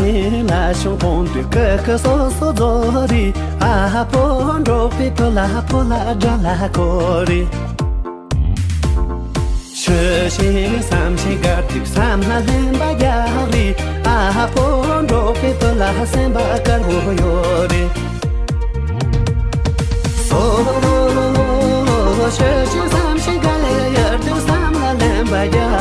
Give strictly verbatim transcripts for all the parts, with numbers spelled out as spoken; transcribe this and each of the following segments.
ལ་ཤོང་གོང་དུ་ཀི་ཀི་སོ་སོ་རྫོགས་རེད། ཨ་ཕོ་འབྲོག་པའི་བུ་ལ་ཕོ་ལ་དགྲ་ལ་ཁོ་རེད། ཤི་ཤེས་བསམ་ཤེས་དགའ་སྡུག་བསམ་ལ་ལེན་པ་རྒྱག་རེད། ཨ་ཕོ་འབྲོག་པའི་བུ་ལ་སེམས་པ་དཀར་པོ་ཡོད་རེད། ཨོ་ཧོ་ཧོ་ཧོ་ཧོ། ཤི་ཤེས་བསམ་ཤེས་དགའ་ལས་ཡར་དུ་བསམ་ལ་ལེན་པ་རྒྱག་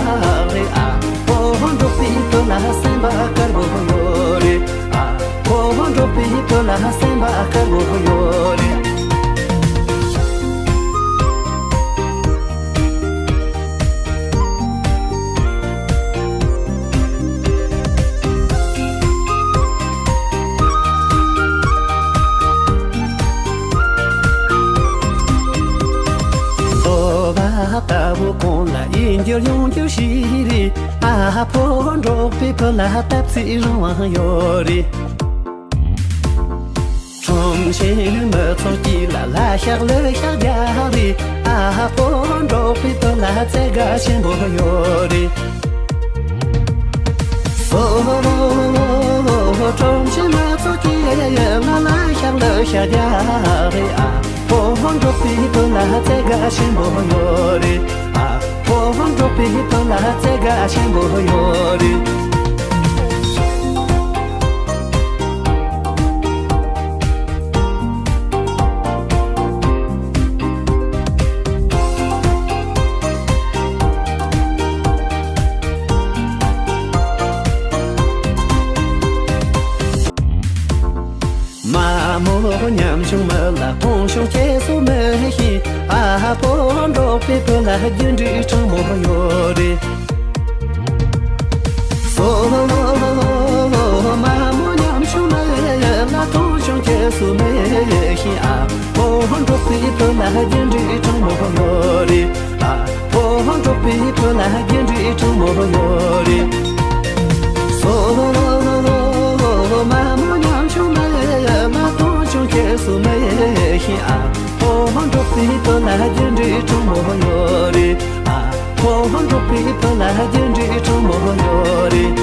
རེད། ཨ་ཕོ་འབྲོག་པའི་བུ་ལ་སེམས་པ་དཀར་པོ་ཡོད་རེད། ཨ་ཕོ་འབྲོག་པའི་བུ་ལ་སེམས་པ་དཀར་པོ་ཡོད་རེད། ལྟོ་བ་ལྟ་བུ་གོང་ལ་ཡིན་རྒྱུ་ཡོང་རྒྱུ་ཞིག་རེད། ཨ་ཕོ་འབྲོག་པའི་བུ་ལ་སྟབས་ཚིག་རང་དབང་ཡོད་རེད། ཁྲོམ་ཆེན་མི་ཚོགས་ཀྱི་ལ་ལ་ཤག་ལ་ཤག་རྒྱག་རེད། ཨ་ཕོ་འབྲོག་པའི་བུ་ལ་བཙན་དགའ་ཆེན་པོ་ཡོད་རེད། ཨོ་ཧོ་ཧོ་ཧོ། ཁྲོམ་ཆེན་མི་ཚོགས་ཀྱི་ལ་ལ་ཤག་ལ་ཤག་རྒྱག་རེད། ཨ་ཕོ་འབྲོག་པའི་བུ་ལ་བཙན་དགའ་ཆེན་པོ་ཡོད་རེད། ཨ་ཕོ་འབྲོག་པའི་བུ་ལ་བཙན་དགའ་ཆེན་པོ་ཡོད་རེད། མ་མོ་ཉམ་ཆུང་མི་ལ་ཕུང་ཤུང་སྐྱེ་སུ་མི་ཤེས། ཨ་ཕོ་འབྲོག་པའི་བུ་ལ་རྒྱུ་འབྲས་དྲང་མོ་ཡོད་རེད། ཨོ་ཧོ་མ་མོ་ཉམ་ཆུང་མི་ལ་ཕུང་ཤུང་སྐྱེ་སུ་མི་ཤེས། ཨ་ཕོ་འབྲོག་པའི་བུ་ལ་རྒྱུ་འབྲས་དྲང་མོ་ཡོད་རེད། ཨ་ཕོ་འབྲོག་པའི་བུ་ལ་རྒྱུ་འབྲས་དྲང་མོ་ཡོད་རེད། ཨོ་ཧོ་མ་མོ་ཉམ་ཆུང་མི་ལ་ཕུང་ཤུང་སྐྱེ་སུ་མི་ཤེས། ཨ་ཕོ་འབྲོག་པའི་བུ་ལ་རྒྱུ་འབྲས་དྲང་མོ་ཡོད་རེད། ཨ་ཕོ་འབྲོག་པའི་བུ་ལ་རྒྱུ་འབྲས་དྲང་མོ་ཡོད་རེད།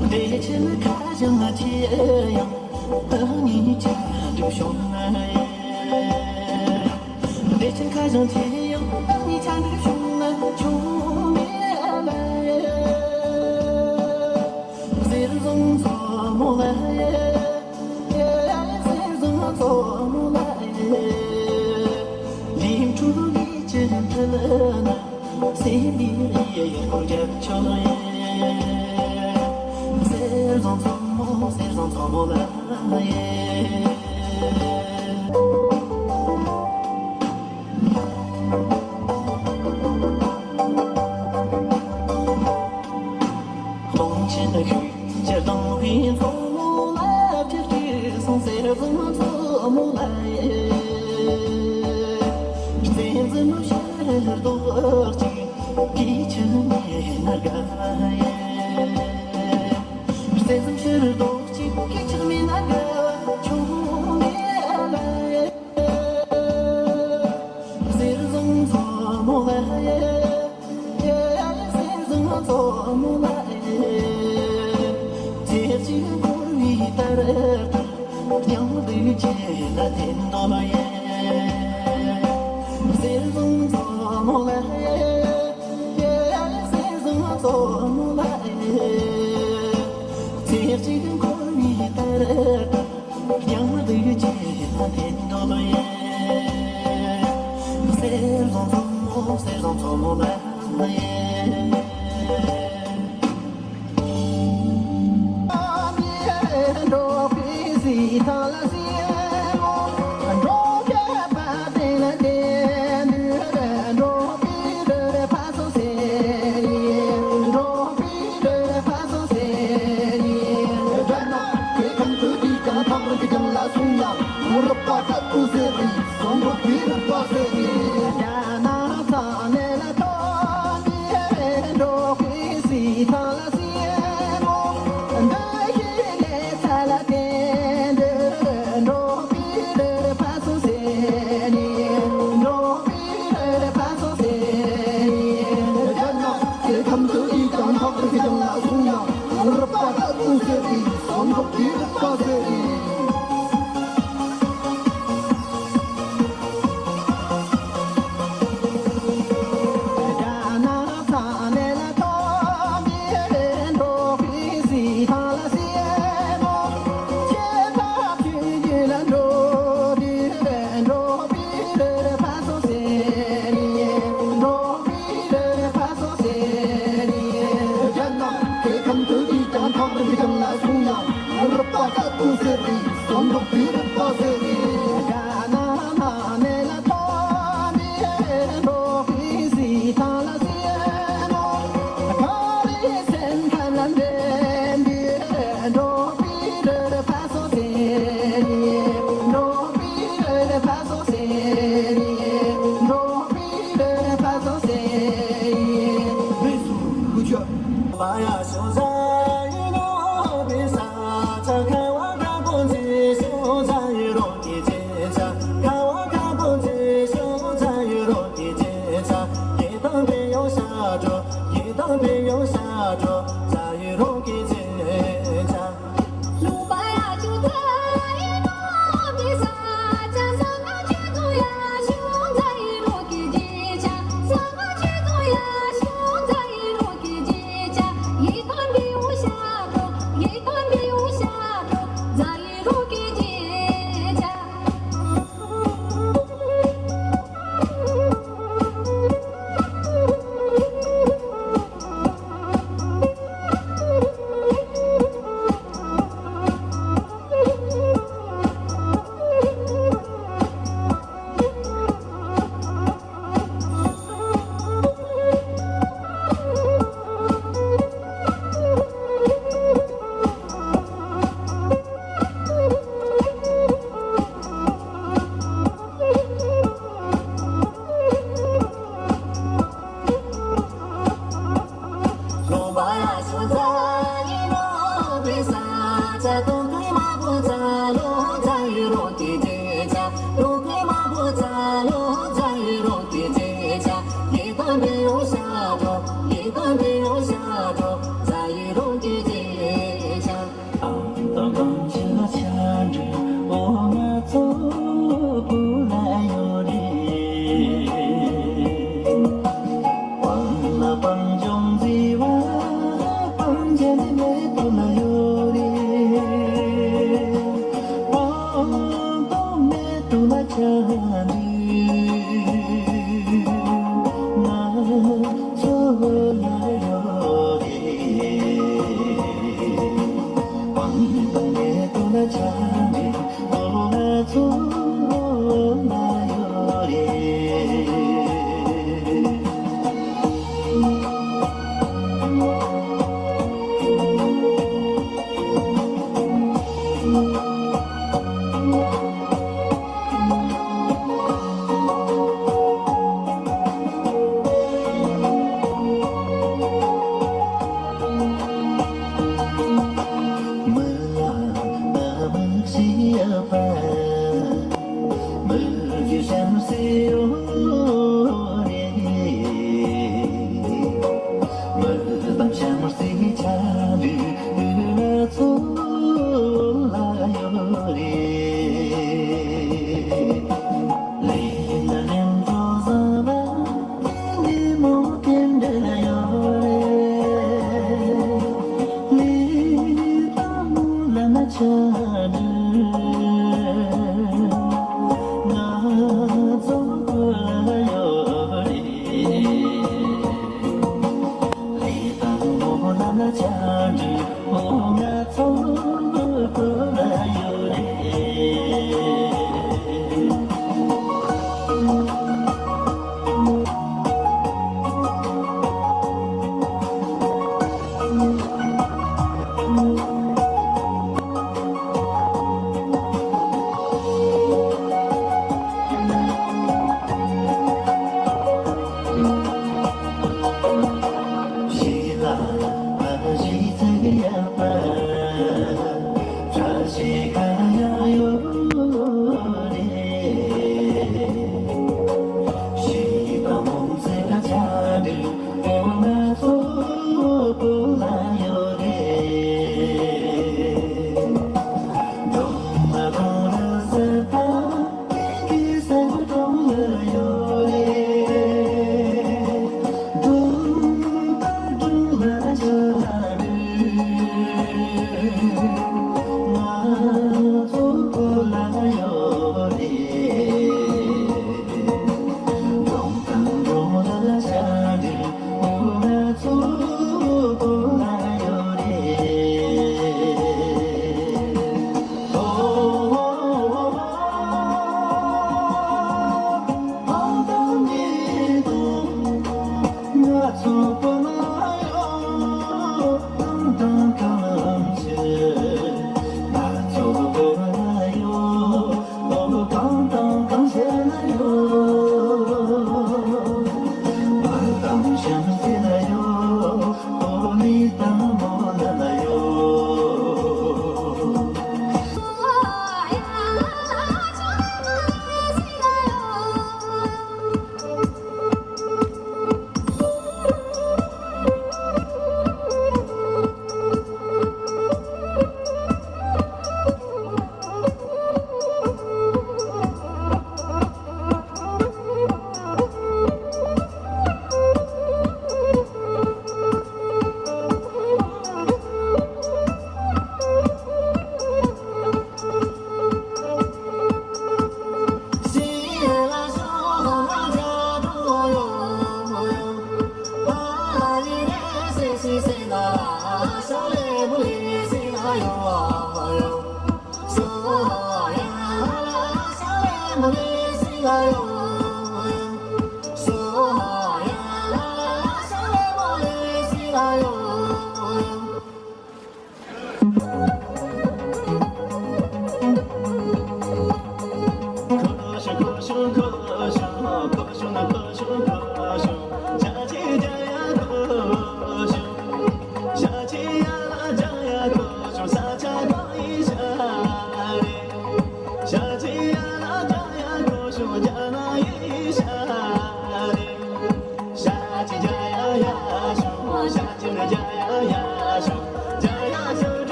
བདེ་ཆེན་ཁ་བྱང་ཆེ་ཡང་ཨ་ནི་ཆ་འགྲིག་བྱུང་ན་ཡེ། བདེ་ཆེན་ཁ་བྱང་ཆེ་ཡང་ཨ་ནི་ཆ་འགྲིག་བྱུང་ན་ཆུང་མེད་ལ་ཡེ། གསེར་བཟང་མཚོ་མོ་ལ་ཡེ། གསེར་བཟང་མཚོ་མོ་ལ་ཡེ། ལིང་ཁྲུ་ལི་ཅན་ཐལ་ན། སེམས་པའི་ཡེ་ཡེ་སྐོར་རྒྱབ་ཆོག་ཡེ། གསེར་བཟང་མཚོ་མོ་གསེར་བཟང་མཚོ་མོ་ལ་ཡེ། སྟོང་ཆེན་ཤུལ་གྱི་སྡང་བའི་མཚོ་མོ་ལ་ཐེག་ཏུ་སོང་གསེར་བཟང་མཚོ་མོ་ལ་ཡེ། བཙན་འཛུལ་ཕྱིར་ལྡོག་ཅིག་གིས་ཆགས་མེད་ན་དགའ་ཡེ། བཙན་འཛུལ་ཕྱིར་ལྡོག་ཅིག་གིས་ཆགས་མེད་ན་དགའ་ཆུང་མེད་ལ་ཡེ། གསེར་བཟང་མཚོ་མོ་ལ་ཡེ། གསེར་བཟང་མཚོ་མོ་ལ་ཡེ། ཚེ་གཅིག་འཁོར་བའི་དར་དང་། སྙིང་སྡུག་ཆེ་ལ་འཐེན་འདོད་ཡེ། གསེར་བཟང་མཚོ་མོ་ལ་ཡེ། གསེར་བཟང་མཚོ་མོ་ལ་ཡེ། ཚེ་གཅིག་འཁོར་བའི་དར་དང་། སྙིང་སྡུག་ཆེ་ལ་འཐེན་འདོད་ཡེ། གསེར་བཟང་མཚོ་མོ་གསེར་བཟང་མཚོ་མོ་ལ་ཡེ།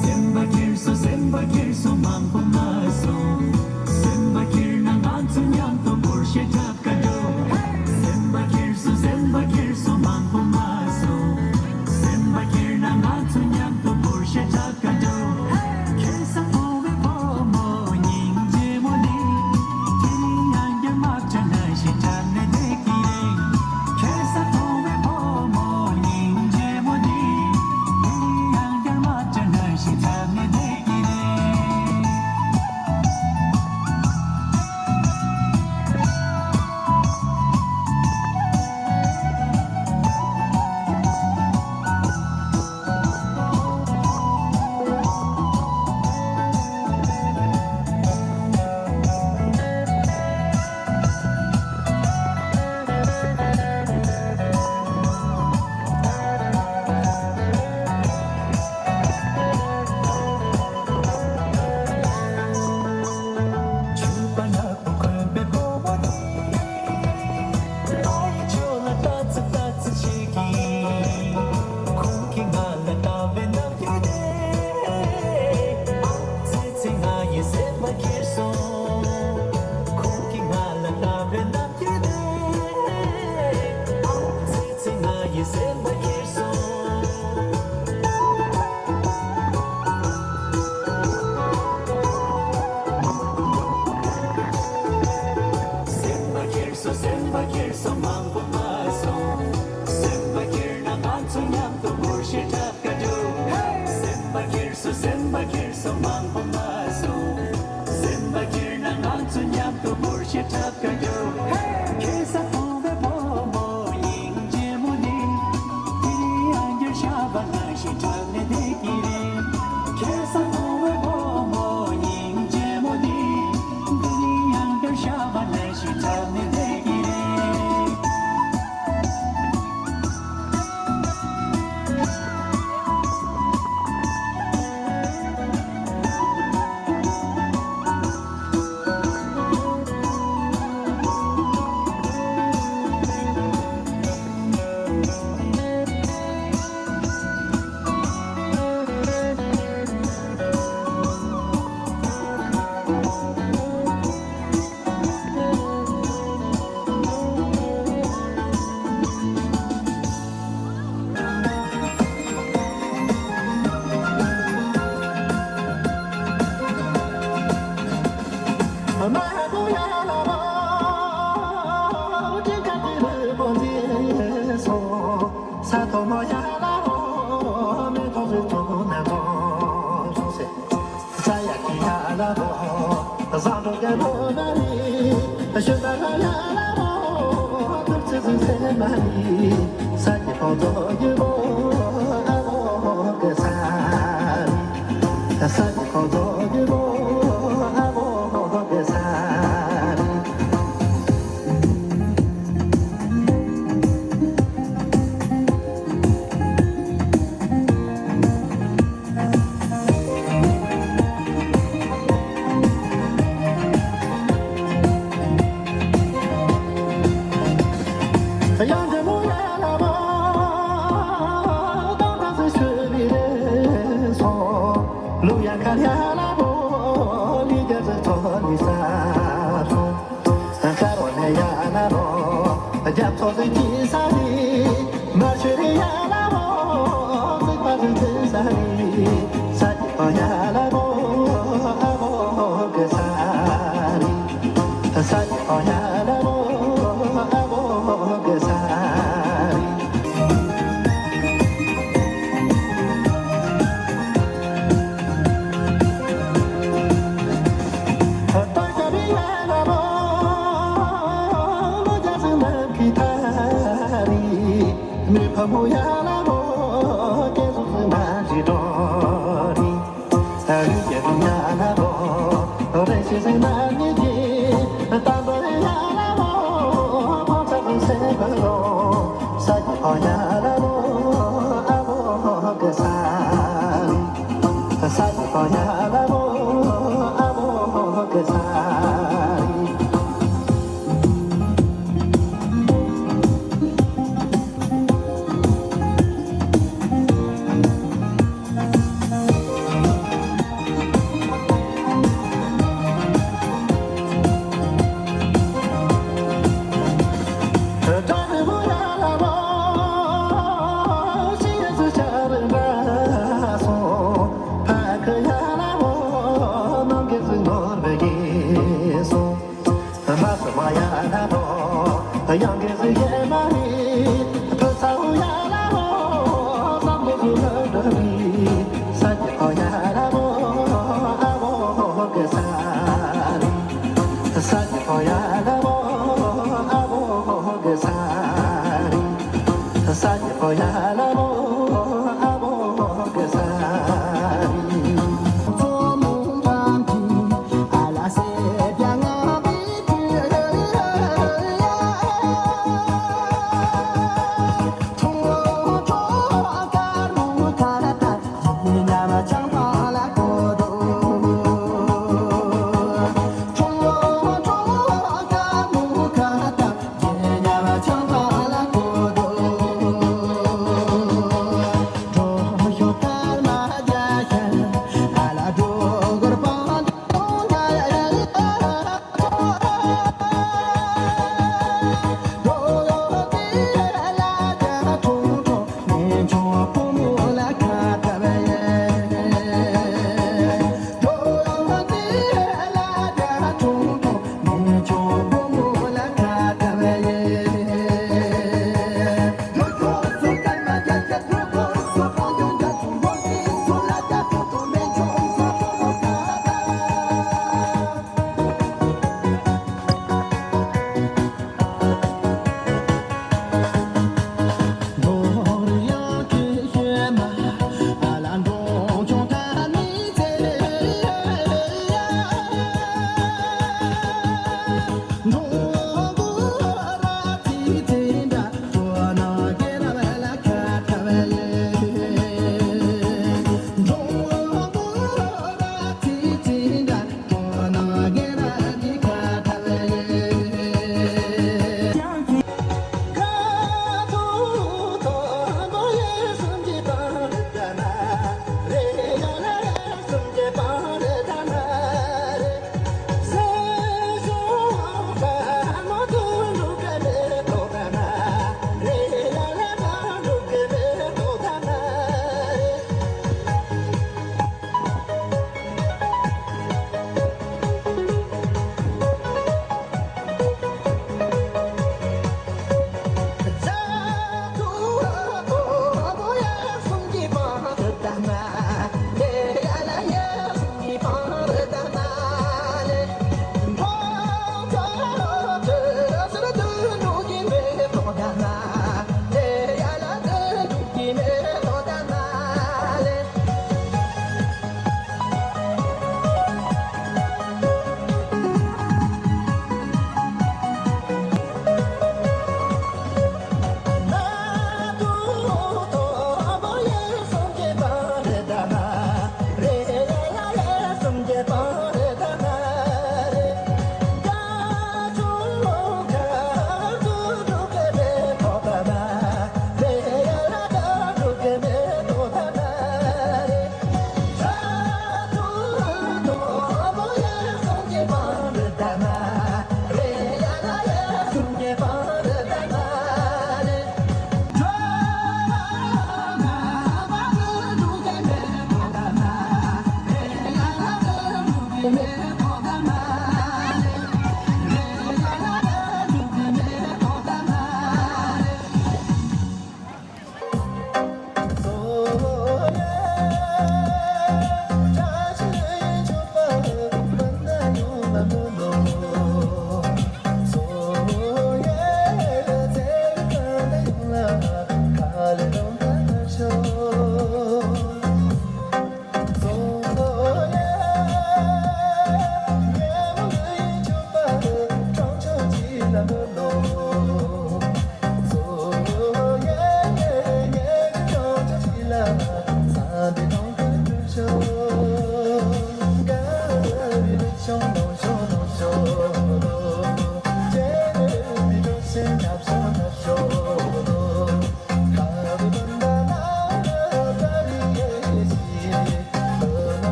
སེམས་པ་ཁྱེར་སོང་། སེམས་པ་ཁྱེར་སོང་། མང་པོ་མ་སོང་། སེམས་པ་ཁྱེར་ན་ང་ཚོ་མཉམ་དུ་བོར་ཤེས་འཁྲབ་ཀ་འགྲོ། སེམས་པ་ཁྱེར་སོང་། སེམས་པ་ཁྱེར་སོང་། མང་པོ་མ་སོང་། སེམས་པ་ཁྱེར་ན་ང་ཚོ་མཉམ་དུ་བོར་ཤེས་འཁྲབ་ཀ་འགྲོ། ཁྱེད་ས་ཕོ་བའི་བུ་མོ་སྙིང་རྗེ་མོ་འདི། དེ་རིང་ཡང་བསྐྱར་མ་བྱ་ན་ཞིག་འཁྲབ་ནས་བསྡད་ཀྱི་རེད། ཁྱེད་ས་ཕོ་བའི་བུ་མོ་སྙིང་རྗེ་མོ་འདི། དེ་རིང་ཡང་བསྐྱར་མ་བྱ་ན་ཞིག་འཁྲབ་ནས་བསྡད་ཀྱི་རེད།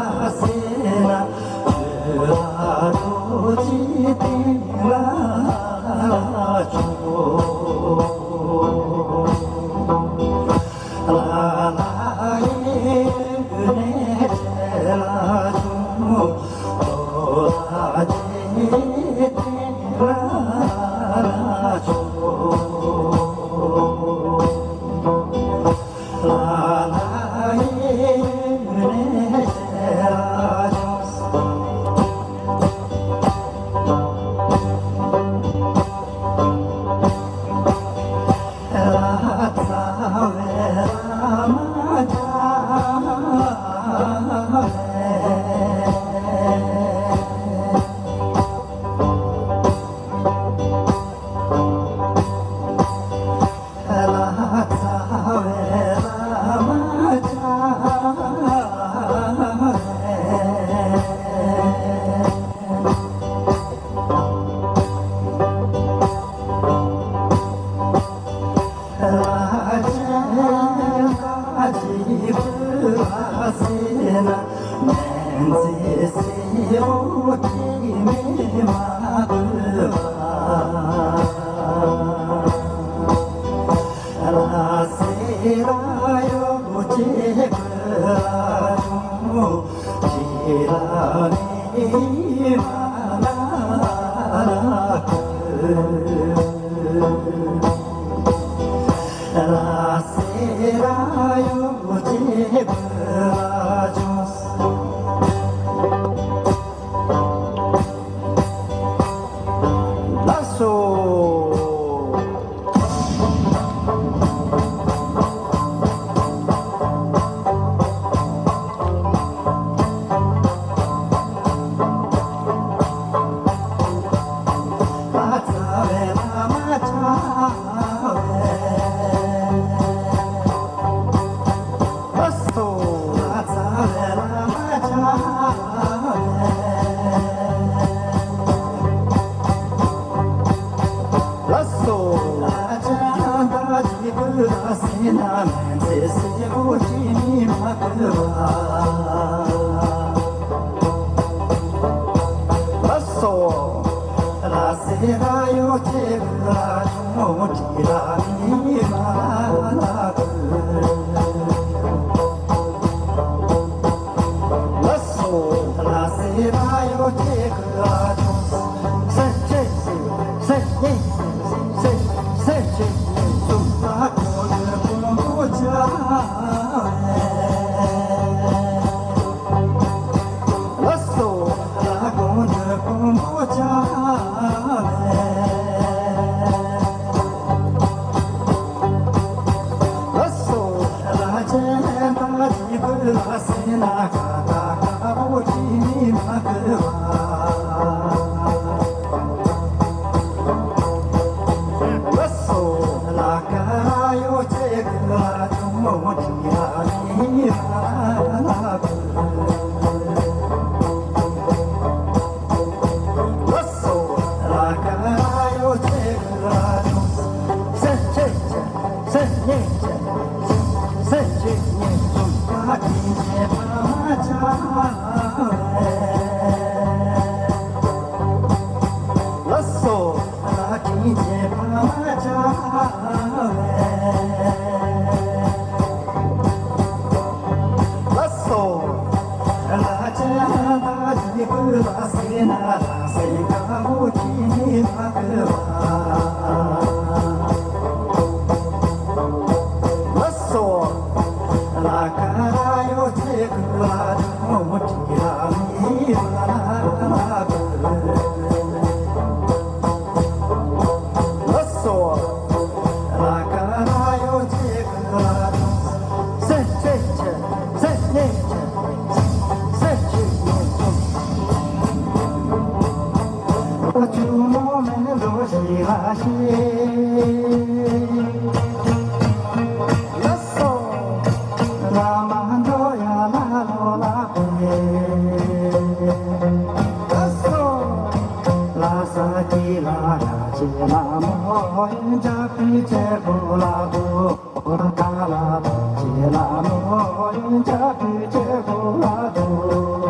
ལགས་སོ། ལགས་སོ། ལགས་སོ། ལགས་སོ། ལགས་སོ། ལགས་སོ། ལགས་སོ། ལགས་སོ། ལགས་སོ། ལགས་སོ། ལགས་སོ། ལགས་སོ། ལགས་སོ། ལགས་སོ། ལགས་སོ། ལགས་སོ། ལགས་སོ།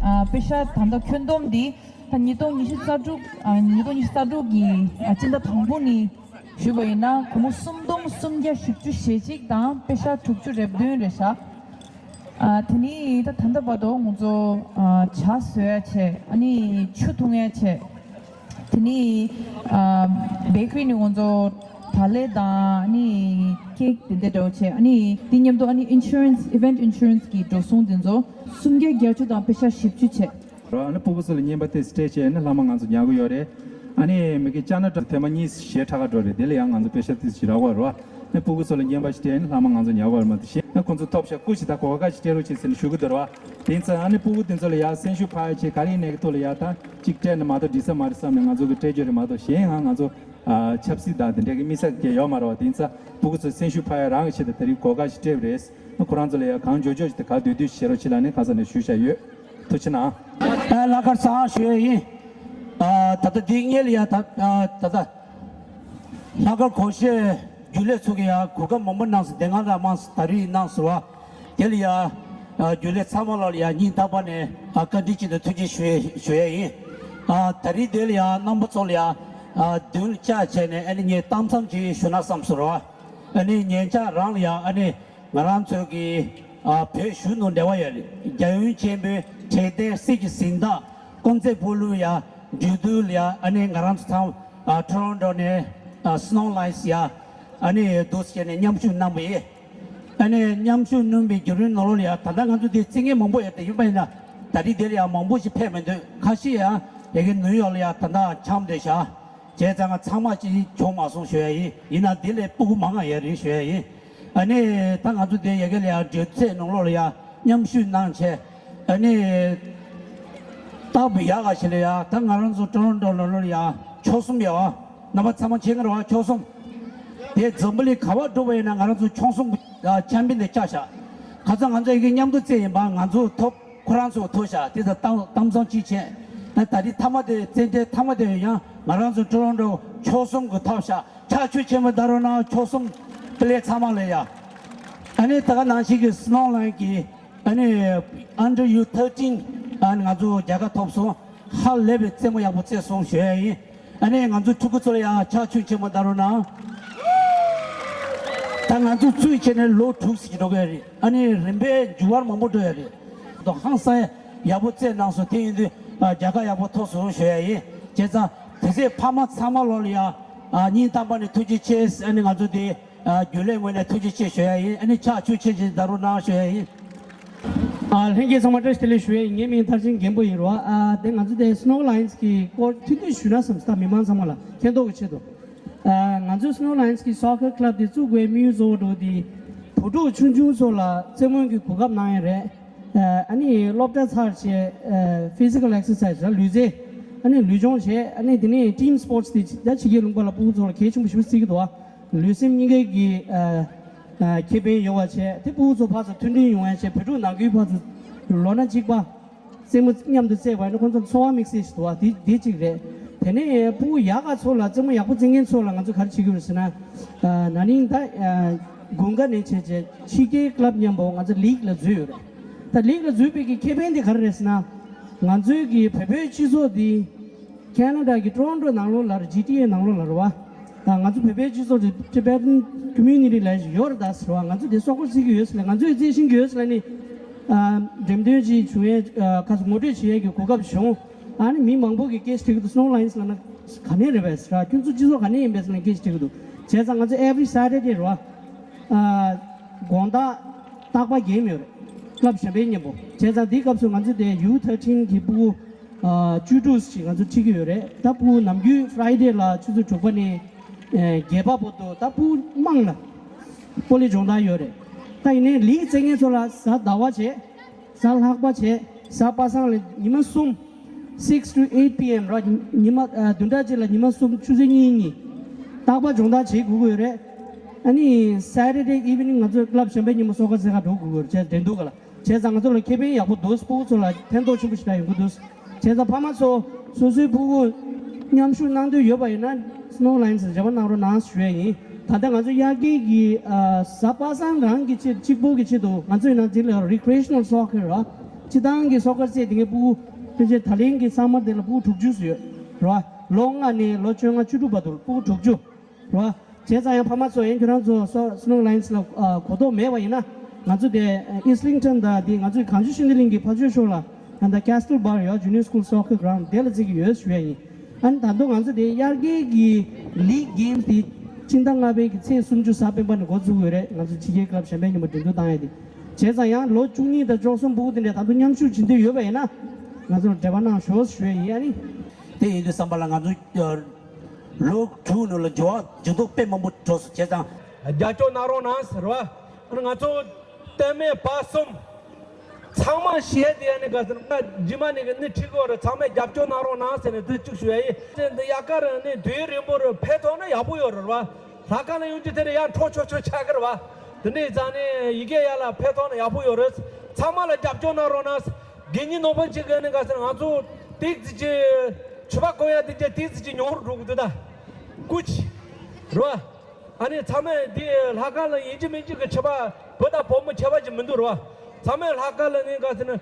ཨ། པེ་ཤག་ད་ལྟ་ཁྱོན་བསྡོམས་འདི་ད་ཉིས་སྟོང་ཉི་ཤུ་རྩ་དྲུག་ཨ། ཉིས་སྟོང་ཉི་ཤུ་རྩ་དྲུག་གི་ཨ། སྤྱི་ཟླ་དང་པོ་ནས་ཞུས་པ་ཡིན་ན་སྒོར་མོ་སུམ་སྟོང་སུམ་བརྒྱ་བཞི་བཅུ་ཞེ་གཅིག་དང་པེ་ཤག་དྲུག་ཅུ་རེ་བདུན་རེད་ཤག་ཨ། དེ་ནས་ད་ད་ལྟ་བར་དུ་ང་ཚོ་ཨ། ཇ་བཟོ་ཡ་བྱས། ཨ་ནི་ཆུ་འཐུང་ཡ་བྱས། དེ་ནས་ཨ། བེ་ཀ་རི་ནས་ང་ཚོ་བག་ལེབ་དང་ཨ་ནི་ཀེག་དེ་འདྲ་འདྲ་བོ་བྱས། ཨ་ནི་དེ་མཉམ་དུ་ཨ་ནི་ཨིན་ཤུ་རན་སི་ཨི་ཝེན་ཊི་ཨིན་ཤུ་རན་སི་གི་འགྲོ་སོང་དེ་ཚོ་སུམ་བརྒྱ་བརྒྱད་ཅུ་དང་པེ་ཤག་བཞི་བཅུ་བྱས། རོ། ཨ་ནི་སྤུ་གུ་ཚོ་ལ་རྔན་པ་ཏོག་ཙམ་སྤྲད་བྱས་ཨ་ནི་ལྷག་མ་ང་ཚོ་ཉར་གི་ཡོད་རེད། ཨ་ནི་མི་གི་ཅ་ན་ཏ་ཐེངས་མ་གཉིས་ཞེ་ཁྲ་ཁ་འགྲོ་རེད། དེ་ལ་ཡང་ང་ཚོ་པེ་ཤག་ཏོག་ཙམ་རག་གི་ཡོད་རེད་བ། ཨ་ནི་སྤུ་གུ་ཚོ་ལ་རྔན་པ་ཞིག་སྤྲད་ཨ་ནི་ལྷག་མ་ང་ཚོ་ཉར་གི་ཡོད་རེད་མ་གཏོགས་གཞན་ཨ་ཁོང་ཚོ་ཐོབ་ཤག་སྐུ་ཞིག་ད་གོ་སྐབས་ཤིག་སྤྲད་རོགས་བྱེད་ཟེར་ནས་ཞུ་གི་འདུག་ར་བ། དེ་ཡིན་ཙང་ཨ་ནི་སྤུ་གུ་དེ་ཚོ་ལ་ཡང་སེམས་ཤུགས་འཕར་ཡ་ཆེད་ག་རེ་ཡིན་ནའི་གི་ཐོག་ལ་ཡང་ད་གཅིག་སྤྲད་ན་མ་གཏོགས་འགྲིག་ས་མ་རེད་བསམ་ནས་ང་ཚོ་གི་སྤྲད་རྒྱུ་རེད་མ་གཏོགས་གཞན་ཡང་ང་ཚོ་ཨ། ཆབ་སྲིད་དང་དེ་འདྲ་གི་དམིགས་བསལ་གྱི་ཡོད་མ་རེད་བ། དེ་ཡིན་ཙང་སྤུ་གུ་ཚོ་སེམས་ཤུགས་འཕར་ཡ་རང་གི་ཆེད་དུ་དེ་རིང་གོ་སྐབས་ཤིག་སྤྲད་པ་རེད། ཁོ་རང་ཚོ་ལ་ཡང་གང་མགྱོགས་མགྱོགས་ཤིག་དེ་ག་སྡོད་དུས་བྱེད་རོགས་བྱེད་ལབ་ནས་ཁ་སང་ནས་ཞུས་བཞག་ཡོད། ཐུགས་རྗེ་གནང་། ཨ། ལྷག་དཀར་བཟང་ཞུ་ཡས་ཡིན། ཨ། ད་ལྟ་འདི་སྔོན་ལ་ཡ་ད་ཨ། ད་ལྟ་ལྷག་དཀར་གོང་ཞུས་རྒྱུན་ལས་ཚོ་གི་ཡ་གོ་སྐབས་མང་པོ་གནང་སོང་། དེ་སྔ་ལ་མང་སོང་ད་རེས་གནང་སོང་བ། དེ་ལ་ཡ་ཨ། རྒྱུན་ལས་ཚང་མ་ལ་ཡ་སྙིང་ཐག་པ་ནས་ཨ། བཀའ་དྲིན་ཆེ་དང་ཐུགས་རྗེ་ཆེ་ཞུ་ཡས་ཡིན། ཨ། ད་རེས་དེ་ལ་ཡ་རྣམ་པ་ཚོ་ལ་ཡ་ཨ། མདུན་ལ་བཅར་བྱས་ནས་ཨ་ནི་ངས་གཏམ་བཟང་ཅིག་ཞུ་ན་བསམ་སོང་ར། ཨ་ནི་ཉེ་ཆར་རང་ལ་ཡ་ཨ་ནི་ང་རང་ཚོ་གི་ཨ། བོད་གཞུང་དང་འབྲེལ་བ་ཡོད་རེད། རྒྱལ་ཡོངས་ཆེན་མོའི་དྲེགས་ལྡན་སྲིད་ཀྱི་གཟེངས་རྟགས་ཀོང་ཙེ་སྤོ་ལོ་ཡ་འབྲེལ་གཏུག་ལ་ཡ་ཨ་ནི་ང་རང་ཚོ་ཚང་ཨ། ཊོ་རོན་ཊོ་ནས་ཨ། སི་ནོ་ལའེན་སི་ཡ་ཨ་ནི་འདུག་སེ་བྱས་ནས་མཉམ་ཞུགས་གནང་བ་ཡིན། ཨ་ནི་མཉམ་ཞུགས་གནང་བའི་བརྒྱུད་རིམ་ནང་ལོགས་ལ་ཡ་ད་ལྟ་ང་ཚོ་དེ་རྩེད་མཁན་མང་པོ་ཡོད་དེ་ཡིན་པ་ཡིན་ན་ད་རེས་དེ་ལ་ཡ་མང་པོ་ཞིག་ཕེབས་མི་འདུག་ཁ་ཤས་ཡ་ཡ་གི་ནིའུ་ཡོག་ལ་ཡ་ད་ལྟ་འཁྱམས་བསྡད་བཞག་བྱས་ཙང་ང་ཚང་མ་ཅིག་བྱུང་མ་སོང་ཞུ་ཡ་ཡིན། ཡིན་ན་འདི་ལས་སྤུ་གུ་མང་ང་ཡ་རེད་ཞུ་ཡ་ཡིན། ཨ་ནི་ད་ང་ཚོ་དེ་ཡ་གི་ལ་ཡ་འབྲེལ་ཚད་ནང་ལོགས་ལ་ཡ་མཉམ་ཞུགས་གནང་བྱས་ཨ་ནི་སྟབས་ཡག་ག་ཞིག་ལ་ཡ་ད་ང་རང་ཚོ་ཊོ་རོན་ཊོ་ནང་ལོགས་ལ་ཡ་ཆོལ་གསུམ་ཡོད་ཨ། རྣམ་པ་ཚང་མ་མཁྱེན་གྱི་རེད་བ། ཆོལ་གསུམ་དེ་འཛམ་བུ་གླིང་ག་བ་འགྲོ་བ་ཡིན་ན་ང་རང་ཚོ་ཆོལ་གསུམ་ཨ། ཆེམ་པིན་དེ་བཅག་བཞག་ཁ་སང་ང་ཚོ་ཡ་གི་མཉམ་དུ་རྩེད་ཡིན་པ་ང་ཚོ་ཐོབ། ཁོ་རང་ཚོ་ཐོབ་ཤག་དེ་ཚོ་གཏམ་གཏམ་བཟང་གཅིག་བྱས། ད་རེས་མཐའ་མ་དེ་རྩེད་འགྲན་མཐའ་མ་དེ་ཡང་ང་རང་ཚོ་ཊོ་རོན་ཊོ་ཆོལ་གསུམ་གྱི་ཐོབ་ཤག་ཕྱག་མཆོད་ཆེན་མོ་བཏང་རོགས་གནང་། ཆོལ་གསུམ་པེ་ལེ་ཚང་མ་ལ་ཡ། ཨ་ནི་ད་ག་ནང་བཞིན་གྱི་སི་ནོ་ལའེན་གྱི་ཨ་ནི་ཨན་ཌར་ཡུ་ཐར་ཊིན་ཨ་ནི་ང་ཚོ་རྒྱལ་ཁ་ཐོབ་སོང་། ཧ་ལས་པའི་རྩེད་མོ་ཡག་པོ་རྩེས་སོང་ཞུ་ཡ་ཡིན། ཨ་ནི་ང་ཚོ་ཕྲུ་གུ་ཚོ་ལ་ཡང་ཕྱག་མཆོད་ཆེན་པོ་བཏང་རོགས་གནང་། ད་ང་ཚོ་བཙུགས་བྱས་ནས་ལོ་དྲུག་ཙམ་འགྲོ་གི་རེད། ཨ་ནི་རིམ་པས་མཇུག་བར་མང་པོ་འགྲོ་ཡ་རེད། ད་ཧང་སང་ཡག་པོ་རྩེས་གནང་སོང་། དེ་ཡིན་དུས་ཨ་རྒྱལ་ཁ་ཡག་པོ་ཐོབ་སོང་ཞུ་ཡ་ཡིན། བྱས་ཙང་དེ་ཚེ་ཕ་མ་ཚང་མ་ལོ་ལ་ཡ་ཨ་སྙིང་ཐག་པ་ནས་ཐུགས་རྗེ་ཆེ། ཨ་ནི་ང་ཚོ་དེ་ཨ་རྒྱུན་ལས་ངོས་ནས་ཐུགས་རྗེ་ཆེ་ཞུ་ཡ་ཡིན། ཨ་ནི་ཕྱག་མཆོད་ཆེ་ཆེ་བཏང་རོགས་གནང་ཞུ་ཡ་ཡིན། ཨ། ལྷན་རྒྱས་ཚང་མ་བཀྲ་ཤིས་བདེ་ལེགས་ཞུ་ཡ་ཡིན། ངའི་མིང་མཐར་ཕྱིན་རྒན་པོ་ཡིན་རོ། ཨ། དེ་ང་ཚོ་དེ་སི་ནོ་ལའེན་སི་གི་སྐོར་ཐུང་ཐུང་ཞུས་ན་བསམ་སྟེ་མི་མང་ཚང་མ་ལ་མཁྱེན་རྟོགས་ཀྱི་ཆེད་དུ། ཨ། ང་ཚོའི་སི་ནོ་ལའེན་སི་གི་སོ་ཀར་ཀི་ལབ་དེ་བཙུགས་དགོས་དམིགས་ཡུལ་གཙོ་བོ་འདྲ་བོ་དེ་བུ་ཕྲུག་ཆུང་ཆུང་ཚོ་ལ་རྩེད་མོ་གི་གོ་སྐབས་གནང་ཡ་རེད། ཨ། ཨ་ནི་སློབ་གྲྭ་ཚར་བྱས་ཨ། ཕི་ཟི་ཀལ་ཨེག་སར་སའི་ཛི་ར། ལུས་རྩལ། ཨ་ནི་ལུས་སྦྱོང་བྱས། ཨ་ནི་དེ་ནས་ཊིམ་སི་པོར་ཊི་སི་དེ་ད་ཕྱི་རྒྱལ་ལུང་པ་ལ་ཕྲུ་གུ་ཚོ་ལ་གལ་ཆེན་པོ་ཞེ་པོ་བརྩི་གི་འདུག་ཨ། ལུས་སེམས་གཉིས་ཀའི་གི་ཨ། ཨ། ཁེ་ཕན་ཡོང་བ་བྱས། དེ་ཕྲུ་གུ་ཚོ་ཕར་ཚུར་མཐུན་སྒྲིལ་ཡོང་བ་བྱས། བོད་ཕྲུག་ནང་ཁུལ་ཕར་ཚུར་ལོ་ན་གཅིག་པ་རྩེད་མོ་མཉམ་དུ་རྩེས་པ་ཡིན་ན་ཁོང་ཚོར་འཚོ་བ་དམིགས་བསལ་ཞིག་འདུག་བ། དེ་དེ་གཅིག་རེད། དེ་ནས་ཕྲུ་གུ་ཡག་ག་ཚོ་ལ་རྩེད་མོ་ཡག་པོ་རྩེ་མཁན་ཚོ་ལ་ང་ཚོ་ག་རེ་བྱེད་ཀྱི་ཡོད་ཟེར་ན། ཨ། ན་ནིང་ད་ཨ། དགུན་ཁ་ནས་བྱས་བྱས་ཕྱི་རྒྱལ་ཀི་ལབ་མཉམ་པོ་ང་ཚོ་ལིག་ལ་འཛུལ་ཡོད་རེད། ད་ལིག་ལ་འཛུལ་བའི་གི་ཁེ་ཕན་དེ་ག་རེ་རེད་ཟེར་ན། ང་ཚོའི་གི་བོད་པའི་སྤྱི་ཚོགས་འདི་ཁེ་ན་ཌ་གི་ཊོ་རོན་ཊོ་ནང་ལོགས་ལ་རེད། ཇི་ཊི་ཨེ་ནང་ལོགས་ལ་རེད་བ། ང་ཚོ་བོད་པའི་སྤྱི་ཚོགས་དེ་Tibetan community ལབ་ཡ་ཞིག་ཡོད་རེད་ད་ཟེར་བ། ང་ཚོ་དེ་སོ་སྐོར་བྱེད་ཀྱི་ཡོད་ཟེར་ལ། ང་ཚོས་རྩེད་ཤེས་ཀྱི་ཡོད་ཟེར་ལ་ནི། ཨ། འགྲེམས་སྟོན་ཅིག་བྱུང་ཡས། ཨ། ཁ་སང་ངོ་སྤྲོད་བྱེད་ཡས་ཀྱི་གོ་སྐབས་བྱུང་། ཨ་ནི་མི་མང་པོ་གིས་སྐད་ཆ་དྲིས་ཀྱི་འདུག Snow Lions ལབ་ན་ག་ནས་རེད་པས་ཟེར། ཁྱོད་ཚོ་སྤྱི་ཚོགས་ག་ནས་ཡིན་པས་ཟེར་ནས་སྐད་ཆ་དྲིས་ཀྱི་འདུག་བྱས་ཙང་ང་ཚོ་every Saturday རེད་བ། ཨ། དགོང་དག་རྟག་པར་གེམ་ཡོད་རེད། ཀི་ལབ་གཞན་པའི་མཉམ་པོ། བྱས་ཙང་འདིའི་སྐབས་སུ་ང་ཚོ་དེ་ཡུ་ཐར་ཊིན་གྱི་ཕྲུ་གུ། ཨ། བཅུ་དྲུག་ཅིག་ང་ཚོ་ཁྲིད་ཀྱི་ཡོད་རེད། ད་ཕྲུ་གུ་ནམ་རྒྱུན་Friday ལ་ཆུ་ཚོད་དྲུག་པ་ནས་ ཨེ་རྒྱལ་པ་བོ་དོ་ད་ཕྲུ་གུ་མང་ལ་སྤོ་ལོ་སྦྱོང་བརྡར་ཡོད་རེད། ད་ཡིན་ནའི་ལིག་རྩེད་མཁན་ཚོ་ལ་གཟའ་ཟླ་བ་བྱས། གཟའ་ལྷག་པ་བྱས། གཟའ་པ་སངས་ལ་ཉི་མ་གསུམ། six to eight p.m. ར། ཉི་མ་ཨ་བདུན་ཕྲག་གཅིག་ལ་ཉི་མ་གསུམ་ཆུ་ཚོད་གཉིས་གཉིས། རྟག་པར་སྦྱོང་བརྡར་བྱེད་དགོས་ཀྱི་ཡོད་རེད། ཨ་ནི་Saturday evening ང་ཚོའི་club གཞན་པའི་ཉི་མ་སོ་ཀར་རྩེད་གར་འགྲོ་དགོས་ཀྱི་ཡོད་རེད། བྱས་འགྲན་བསྡུར་ག་ལ། བྱས་ཙང་ང་ཚོ་ལ་ཁེ་ཕན་ཡག་པོ་འདུག་ཕྲུ་གུ་ཚོ་ལ་ཕན་ཐོགས་ཆེན་པོ་ཞིག་ཡོང་གི་འདུག་བྱས་ཙང་ཕ་མ་ཚོ་སོ་སོའི་ཕྲུ་གུ་མཉམ་ཞུགས་གནང་འདོད་ཡོད་པ་ཡིན་ན་Snow Lions ལ་འབྲེལ་བ་གནང་རོགས་གནང་ཞུ་ཡ་ཡིན། ད་ལྟ་ང་ཚོ་དབྱར་ཁའི་གི་ཨ་གཟའ་པ་སངས་རང་གི་ཆེད་གཅིག་པོ་གི་ཆེད་དུ་ང་ཚོ་ཡིན་ན་འདི་ལ་recreational soccer ར། སྤྱི་བཏང་གི་སོ་ཀར་རྩེད་དེ་ངའི་ཕྲུ་གུ་ཕལ་ཆེར་ད་ལན་གི་summer དེ་ལ་ཕྲུ་གུ་དྲུག་ཅུ་ཙམ་ཡོད་ར། ལོ་ལྔ་ནས་ལོ་བཅོ་ལྔ་བཅུ་དྲུག་བར་དུ་ཕྲུ་གུ་དྲུག་ཅུ། རེད་བ། བྱས་ཙང་ཡང་ཕ་མ་ཚོ་ཡང་ཁྱོད་རང་ཚོ་སོ་Snow Lions ལ་ཨ་གོ་རྟོགས་མེད་པ་ཡིན་ན། ང་ཚོ་དེ་ཨ་Islington དང་དེ་ང་ཚོའི་གངས་ལྗོངས་ཤིང་འདི་གླིང་གི་ཕར་ཕྱོགས་ཕྱོགས་ལ་ཡང་ད་Castle Bar ཡོད། Junior School Soccer Ground དེ་ལ་བརྩི་གི་ཡོད་ཞུ་ཡ་ཡིན། ཨ་ནི་ད་དུང་ང་ཚོ་དེ་དབྱར་ཁའི་གི་league games དེ་སྤྱི་ཟླ་ལྔ་པའི་གི་ཚེས་སུམ་ཅུ་གཟའ་སྤེན་པ་ནས་འགོ་བཙུགས་ཡོད་རེད། ང་ཚོ་ཕྱི་རྒྱལ་club གཞན་པའི་ཉིན་མོ་འགྲན་བསྡུར་བཏང་ཡ་དེ། བྱས་ཙང་ཡང་ལོ་བཅུ་གཉིས་དང་བཅུ་གསུམ་ཕྲུ་གུ་དེ་འདྲས་ད་དུང་མཉམ་ཞུགས་བྱེད་འདོད་ཡོད་པ་ཡིན་ན། ང་ཚོར་འབྲེལ་བ་གནང་ཞོག་ཞུ་ཡ་ཡིན། ཨ་ནི། དེ་ཡིན་དུས་ཙམ་པ་ལ་ང་ཚོ་ལོ་དྲུག་ནང་ལ་འགྱུར་བ་འགྱུར་ལྡོག་དཔེ་མང་པོ་འགྲོ་སོང་། བྱས་ཙང་། རྒྱབ་སྐྱོར་གནང་རོགས་གནང་ཟེར་བ། ང་ཚོ་ལྟད་མོ་བ་གསུམ་ཚང་མ་ཞེད་དེ་ཡ་ནི་ག་ཟེར་ན་རྗེས་མ་ནི་གི་ནི་ཁྲིད་དགོས་རེད། ཚང་མས་རྒྱབ་སྐྱོར་གནང་རོགས་གནང་ཟེར་ནས་འདི་གཅིག་ཞུ་ཡ་ཡིན། འདི་དབྱར་ཁ་རེད། ནི་དུས་རིང་པོ་རེད། ཕེབས་ཐུབ་ན་ཡག་པོ་ཡོད་རེད་བ། ལྷག་དཀར་ལ་ཡོང་རྒྱུ་དེ་རེད། ཡར་འཕྲོ་ཆོག་ཆོག་ཆགས་ཀྱི་རེད་བ། དེ་འདྲ་ཡིན་ཙང་ནི་ཡ་གི་ཡར་ལ་ཕེབས་ཐུབ་ན་ཡག་པོ་ཡོད་རེད། ཚང་མ་ལ་རྒྱབ་སྐྱོར་གནང་རོགས་གནང་། དགེ་བསྙེན་ནོར་བུ་གཅིག་གིས་ནི་ག་ཟེར་ང་ཚོ་ཏིག་ཙི་ཅིག་ཕྱུ་པ་གོན་ཡ་དེ་འདྲ་ཏིག་ཙི་ཅིག་ཉུང་རུ་འགྲོ་གི་འདུག་ད་སྐུ་མཁྱེན། རེད་བ། ཨ་ནི་ཚང་མས་འདི་ལྷག་དཀར་ལ་ཡིན་གཅིག་མིན་གཅིག་གི་ཁྱད་པར་བུ་དང་བུ་མོ་ཁྱད་པར་ཅིག་མི་འདུག་རེད་བ། ཚང་མས་ལྷག་དཀར་ལ་ནི་ག་ཟེར་ན།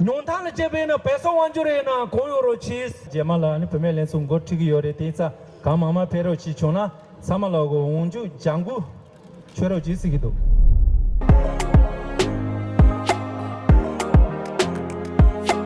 ཉུང་མཐའ་ལ་བྱས་པ་ཡིན་ན་བལ་སོ་དབང་ཕྱུག་རེད་ན་གང་ཡོང་རོགས་གྱིས། རྗེས་མ་ལ་ནི་བུད་མེད་ལྷན་ཚོགས་འགོ་ཁྲིད་ཀྱི་ཡོད་རེད། དེ་ཡིན་ཙང་གང་མང་མང་ཕེབས་རོགས་གྱིས་བྱུང་ན་ཚང་མ་ལ་གོ་འོང་རྒྱུ་ལྗང་གུ་མཆོད་རོགས་གྱིས་ཟེར་གྱི་འདུག